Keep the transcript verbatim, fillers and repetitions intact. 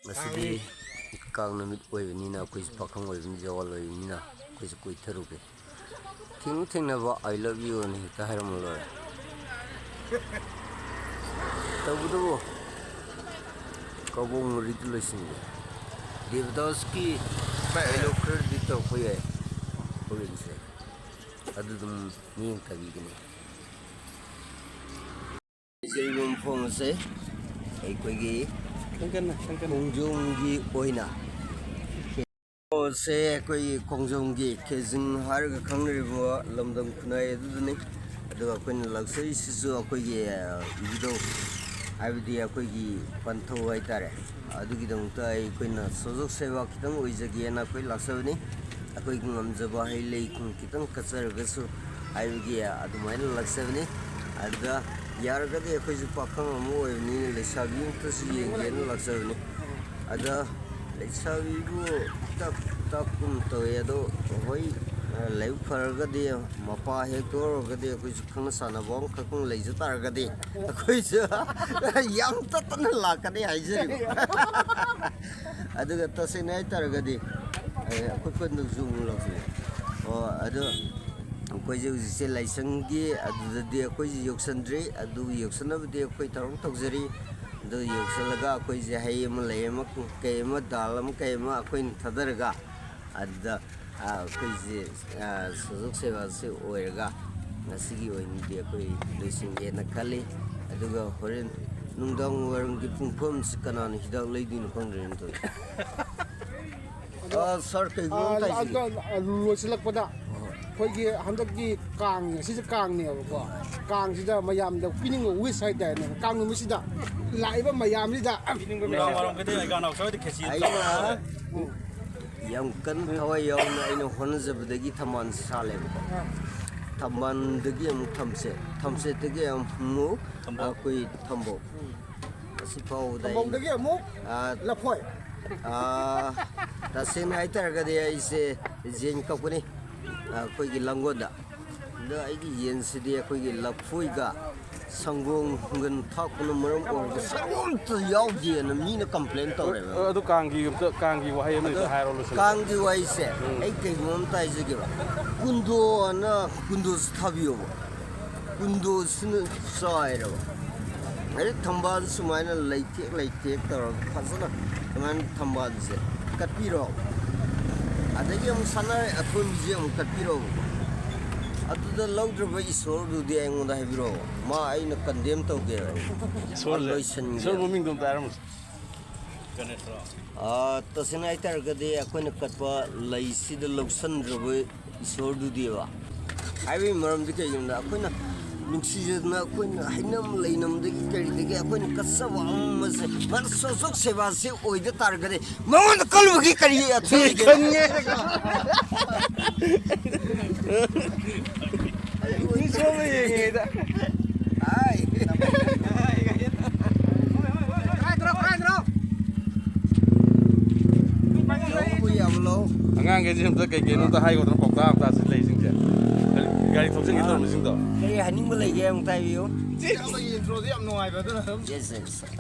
ꯉꯁꯤꯗꯤ ꯀꯥꯡ ꯅꯨꯃꯤꯠ ꯑꯣꯏꯕꯅꯤꯅ, ꯑꯩꯈꯣꯏꯁꯨ ꯄꯥꯈꯪ ꯑꯣꯏꯕꯅꯤꯅ, ꯖꯋꯥꯜ ꯑꯣꯏꯕꯅꯤꯅ, ꯑꯩꯈꯣꯏꯁꯨ ꯀꯣꯏꯊꯔꯨꯒꯦ꯫ ꯊꯦꯡꯅ ꯊꯦꯡꯅꯕ "I love you" ꯑꯅ ꯍꯦꯛꯇ ꯍꯥꯏꯔꯝꯃ ꯂꯣꯏꯔꯦ꯫ ꯇꯧꯕꯇꯕꯨ ꯀꯕꯣꯛ ꯃꯔꯤꯗꯨ ꯂꯣꯏꯁꯤꯟꯒꯦ꯫ ꯗꯦꯕꯗꯥꯁꯀꯤ dialogue ꯈꯔꯗꯤ ꯇꯧꯔꯛꯄ ꯌꯥꯏ ꯍꯣꯔꯦꯟꯁꯦ꯫ ꯑꯗꯨ ꯑꯗꯨꯝ ꯃꯤꯠꯌꯦꯡ ꯇꯥꯕꯤꯒꯅꯤ꯫ ꯂꯩꯖꯔꯤꯕ ꯃꯐꯝ ꯑꯁꯦ ꯑꯩꯈꯣꯏꯒꯤ ꯁꯪꯀꯟꯅ, ꯁꯪꯀꯟꯅ꯫ ꯈꯣꯡꯖꯣꯝꯒꯤ ꯑꯣꯏꯅ ꯁꯦ ꯑꯩꯈꯣꯏꯒꯤ ꯈꯣꯡꯖꯣꯝꯒꯤ ꯈꯦꯖꯤꯡ ꯍꯥꯏꯔꯒ ꯈꯪꯅꯔꯤꯕ ꯂꯝꯗꯝ ꯈꯨꯟꯅꯥꯏ ꯑꯗꯨꯗꯅꯤ꯫ ꯑꯗꯨꯒ ꯑꯩꯈꯣꯏꯅ ꯂꯥꯛꯆꯔꯤꯁꯤꯁꯨ ꯑꯩꯈꯣꯏꯒꯤ, ꯑ, ꯏꯕꯨꯙꯧ, ꯍꯥꯏꯕꯗꯤ ꯑꯩꯈꯣꯏꯒꯤ ꯄꯟꯊꯧ ꯍꯥꯏꯇꯥꯔꯦ, ꯑꯗꯨꯒꯤꯗꯃꯛꯇ ꯑꯩꯈꯣꯏꯅ ꯁꯣꯖꯣꯛ ꯁꯦꯕꯥ ꯈꯤꯇꯪ ꯑꯣꯏꯖꯒꯦꯅ ꯑꯩꯈꯣꯏ ꯂꯥꯛꯆꯕꯅꯤ꯫ ꯑꯩꯈꯣꯏꯒꯤ ꯉꯝꯖꯕ ꯍꯩ ꯂꯩ ꯈꯤꯇꯪ ꯀꯠꯆꯔꯒꯁꯨ ꯍꯥꯏꯕꯒꯤ ꯑꯗꯨꯃꯥꯏꯅ ꯂꯥꯛꯆꯕꯅꯤ꯫ ꯑꯗꯨꯗ ꯌꯥꯔꯒꯗꯤ ꯑꯩꯈꯣꯏꯁꯨ ꯄꯥꯈꯪ ꯑꯃ ꯑꯣꯏꯕꯅꯤꯅ ꯂꯩꯁꯥꯕꯤ ꯑꯃꯇꯁꯨ ꯌꯦꯡꯒꯦꯅ ꯂꯥꯛꯆꯕꯅꯤ꯫ ꯑꯗ ꯂꯩꯁꯥꯕꯤꯕꯨ ꯇꯞ ꯇꯞꯀꯨꯝ ꯇꯧꯋꯦ꯫ ꯑꯗꯣ ꯍꯣꯏ, ꯂꯥꯏꯕꯛ ꯐꯔꯒꯗꯤ ꯃꯄꯥ ꯍꯦꯛ ꯊꯣꯛꯑꯒꯗꯤ ꯑꯩꯈꯣꯏꯁꯨ ꯈꯪꯅ ꯆꯥꯟꯅꯕ ꯑꯃꯈꯛꯇꯪ ꯂꯩꯖ ꯇꯥꯔꯒꯗꯤ ꯑꯩꯈꯣꯏꯁꯨ ꯌꯥꯝ ꯇꯠꯇꯅ ꯂꯥꯛꯀꯅꯤ ꯍꯥꯏꯖꯔꯤꯕ꯫ ꯑꯗꯨꯒ ꯇꯁꯦꯡꯅ ꯍꯥꯏꯇꯥꯔꯒꯗꯤ, ꯑꯦ, ꯑꯩꯈꯣꯏ ꯈꯨꯟꯗꯁꯨ ꯑꯃꯨꯛ ꯂꯥꯛꯆꯩ꯫ ꯑꯣ, ꯑꯗꯣ ꯑꯩꯈꯣꯏꯁꯦ ꯍꯧꯖꯤꯛꯁꯦ ꯂꯥꯏꯁꯪꯒꯤ ꯑꯗꯨꯗꯗꯤ ꯑꯩꯈꯣꯏꯁꯦ ꯌꯧꯁꯟꯗ꯭ꯔꯤ꯫ ꯑꯗꯨ ꯌꯧꯁꯟꯅꯕꯗꯤ ꯑꯩꯈꯣꯏ ꯊꯧꯔꯥꯡ ꯇꯧꯖꯔꯤ꯫ ꯑꯗꯨ ꯌꯧꯁꯜꯂꯒ ꯑꯩꯈꯣꯏꯁꯦ ꯍꯩ ꯑꯃ ꯂꯩ ꯑꯃ ꯀꯩ ꯑꯃ ꯗꯥꯜ ꯑꯃ ꯀꯩ ꯑꯃ ꯑꯩꯈꯣꯏꯅ ꯊꯥꯗꯔꯒ ꯑꯗꯨꯗ, ꯑ, ꯑꯩꯈꯣꯏꯁꯦ, ꯑ, ꯁꯣꯖꯣꯛ ꯁꯦꯕꯥꯁꯦ ꯑꯣꯏꯔꯒ ꯉꯁꯤꯒꯤ ꯑꯣꯏꯅꯗꯤ ꯑꯩꯈꯣꯏ ꯂꯣꯏꯁꯤꯟꯒꯦꯅ ꯈꯜꯂꯤ꯫ ꯑꯗꯨꯒ ꯍꯣꯔꯦꯟ ꯅꯨꯡꯗꯥꯡ ꯋꯥꯏꯔꯝꯒꯤ ꯄꯨꯡꯐꯝꯁꯤ ꯀꯅꯥꯅ ꯍꯤꯗꯥꯛ ꯂꯩꯗꯣꯏꯅꯣ ꯈꯪꯗ꯭ꯔꯦꯅꯦ ꯇꯧꯔꯤꯁꯦ꯫ ꯑꯗꯣ, ꯑ, ꯁꯥꯔ, ꯀꯩꯒꯨꯝꯕ ꯑ, ꯇꯧꯁꯤꯒꯦ? ꯑꯗꯣ, ꯑ, ꯂꯣꯏꯁꯤꯜꯂꯛꯄꯗ ꯍꯣꯏ꯫ ꯑꯩꯈꯣꯏꯒꯤ ꯍꯟꯗꯛꯀꯤ ꯀꯥꯡ, ꯉꯁꯤꯁꯦ ꯀꯥꯡꯅꯦꯕꯀꯣ, ꯀꯥꯡꯁꯤꯗ ꯃꯌꯥꯝꯗ ꯄꯤꯅꯤꯡꯕ wish ꯍꯥꯏꯇꯥꯔꯦꯅꯦ, ꯀꯥꯡ ꯅꯨꯃꯤꯠꯁꯤꯗ ꯂꯥꯛꯏꯕ ꯃꯌꯥꯝꯁꯤꯗ ꯄꯤꯅꯤꯡꯕ ꯃꯌꯥꯝ꯫ ꯅꯨꯡꯗꯥꯡ ꯋꯥꯏꯔꯝꯒꯗꯤ ꯑꯩꯒ ꯅꯥꯎꯆꯥ ꯍꯣꯏꯗ ꯈꯦꯆꯤ ꯑꯩꯅ ꯆꯥꯕ ꯌꯥꯝ ꯀꯟꯅ ꯊꯋꯥꯏ ꯌꯥꯎꯅ ꯑꯩꯅ ꯍꯣꯠꯅꯖꯕꯗꯒꯤ ꯊꯝꯕꯥꯜ ꯁꯥꯠꯂꯦꯕꯀꯣ꯫ ꯊꯝꯕꯥꯜꯗꯒꯤ ꯑꯃꯨꯛ ꯊꯝꯆꯦꯠ, ꯊꯝꯆꯦꯠꯇꯒꯤ ꯑꯃꯨꯛ ꯊꯝꯕꯧ꯫ ꯑꯩꯈꯣꯏ ꯊꯝꯕꯧ꯫ ꯎꯝ꯫ ꯑꯁꯤ ꯐꯥꯎꯕꯗ ꯑꯩ, ꯊꯝꯕꯧꯗꯒꯤ ꯑꯃꯨꯛ ꯑꯥ, ꯂꯐꯣꯏ꯫ ꯑꯥ, ꯇꯁꯦꯡꯅ ꯍꯥꯏꯇꯥꯔꯒꯗꯤ ꯑꯩꯁꯦ ꯌꯦꯟ ꯀꯛꯄꯅꯤ, ꯑꯩꯈꯣꯏꯒꯤ ꯂꯥꯡꯒꯣꯜꯗ꯫ ꯑꯗꯣ ꯑꯩꯒꯤ ꯌꯦꯟꯁꯤꯗꯤ ꯑꯩꯈꯣꯏꯒꯤ ꯂꯐꯣꯏꯒ ꯁꯪꯒꯣꯝꯒ ꯊꯥꯛꯄꯅ ꯃꯔꯝ ꯑꯣꯏꯔꯒ ꯁꯪꯒꯣꯝꯇ ꯌꯥꯎꯗꯦꯅ ꯃꯤꯅ ꯀꯝꯄ꯭ꯂꯦꯟ ꯇꯧꯔꯦꯕ꯫ ꯑꯗꯨ ꯀꯥꯡꯒꯤ ꯑꯝꯇ, ꯀꯥꯡꯒꯤ ꯋꯥꯍꯩ ꯑꯃ ꯍꯦꯛꯇ ꯍꯥꯏꯔꯣ, ꯂꯣꯏꯁꯤꯜꯂꯣ꯫ ꯀꯥꯡꯒꯤ ꯋꯥꯍꯩꯁꯦ ꯑꯩ ꯀꯩꯒꯨꯝꯕ ꯑꯃ ꯍꯥꯏꯖꯒꯦꯕ꯫ ꯀꯨꯟꯗꯣꯅ ꯀꯨꯟꯗꯣꯁꯤ ꯊꯥꯕꯤꯌꯣꯕ꯫ ꯀꯨꯟꯗꯣꯁꯤꯅ ꯆꯥꯏꯔꯕ꯫ ꯑꯗꯩ ꯊꯝꯕꯥꯜ ꯁꯨꯃꯥꯏꯅ ꯂꯩꯇꯦꯛ ꯂꯩꯇꯦꯛ ꯇꯧꯔꯒ ꯐꯖꯅ ꯁꯨꯃꯥꯏꯅ ꯊꯝꯕꯥꯜꯁꯦ ꯀꯠꯄꯤꯔꯣ꯫ ꯑꯗꯒꯤ ꯑꯃꯨꯛ ꯁꯅꯥꯔꯩ ꯑꯊꯣꯟꯕꯤꯁꯦ ꯑꯃꯨꯛ ꯀꯠꯄꯤꯔꯣꯕꯀꯣ꯫ ꯑꯗꯨꯗ ꯂꯧꯗ꯭ꯔꯕ ꯏꯁꯣꯔꯗꯨꯗꯤ ꯑꯩꯉꯣꯟꯗ ꯍꯥꯏꯕꯤꯔꯛꯑꯣ꯫ ꯃꯥ ꯑꯩꯅ ꯀꯟꯗꯦꯝ ꯇꯧꯒꯦꯕ꯫ ꯏꯁꯣꯔꯁꯦ, ꯂꯣꯏꯁꯤꯟꯒꯦ꯫ ꯏꯁꯣꯔ ꯃꯃꯤꯡꯗꯣ ꯑꯝꯇ ꯍꯥꯏꯔꯝꯃꯨꯁꯦ꯫ ꯑꯥ, ꯇꯁꯦꯡꯅ ꯍꯥꯏꯇꯥꯔꯒꯗꯤ ꯑꯩꯈꯣꯏꯅ ꯀꯠꯄ ꯂꯩꯁꯤꯗ ꯂꯧꯁꯟꯗ꯭ꯔꯕ ꯏꯁꯣꯔꯗꯨꯗꯤꯕ꯫ ꯍꯥꯏꯕꯒꯤ ꯃꯔꯝꯗꯤ ꯀꯩꯒꯤꯅꯣꯗ ꯑꯩꯈꯣꯏꯅ ꯅꯨꯡꯁꯤꯖꯗꯅ ꯑꯩꯈꯣꯏꯅ ꯍꯩꯅꯝ ꯂꯩꯅꯝꯗꯒꯤ ꯀꯔꯤꯗꯒꯤ ꯑꯩꯈꯣꯏꯅ ꯀꯠꯆꯕ ꯑꯃꯁꯦ ꯃꯥꯅ ꯁꯣꯁꯣꯛ ꯁꯦꯕꯥꯁꯤ ꯑꯣꯏꯗ ꯇꯥꯔꯒꯗꯤ ꯃꯉꯣꯟꯗ ꯀꯜꯂꯨꯕꯒꯤ ꯀꯔꯤ ꯑꯊꯣꯏ ꯂꯩꯒꯦ? ꯈꯪꯉꯦ꯫ ꯃꯤ ꯁꯣꯝꯗ ꯌꯦꯡꯉꯤꯉꯩꯗ꯫ ꯍꯥꯏ꯫ ꯂꯧꯕ ꯌꯥꯕ ꯂꯧ꯫ ꯑꯉꯥꯡꯈꯩꯁꯦ ꯑꯝꯇ ꯀꯩ ꯀꯩꯅꯣ ꯑꯝꯇ ꯍꯥꯏꯒꯗꯅ ꯄꯥꯎꯇꯥꯛ ꯑꯝꯇ ꯂꯩꯁꯤꯡꯁꯦ꯫ ꯒꯥꯔꯤ ꯊꯧꯖꯤꯟꯒꯦ ꯇꯧꯔꯝꯃꯤꯁꯤꯡꯗꯣ꯫ ꯀꯔꯤ ꯍꯥꯏꯅꯤꯡꯕ ꯂꯩꯒꯦ ꯑꯃꯨꯛꯇ ꯍꯥꯏꯕꯤꯌꯨ꯫ ꯏꯟꯇ꯭ꯔꯣꯗꯤ ꯌꯥꯝ ꯅꯨꯡꯉꯥꯏꯕ ꯑꯗꯨꯅ ꯑꯗꯨꯝ Yes, yes.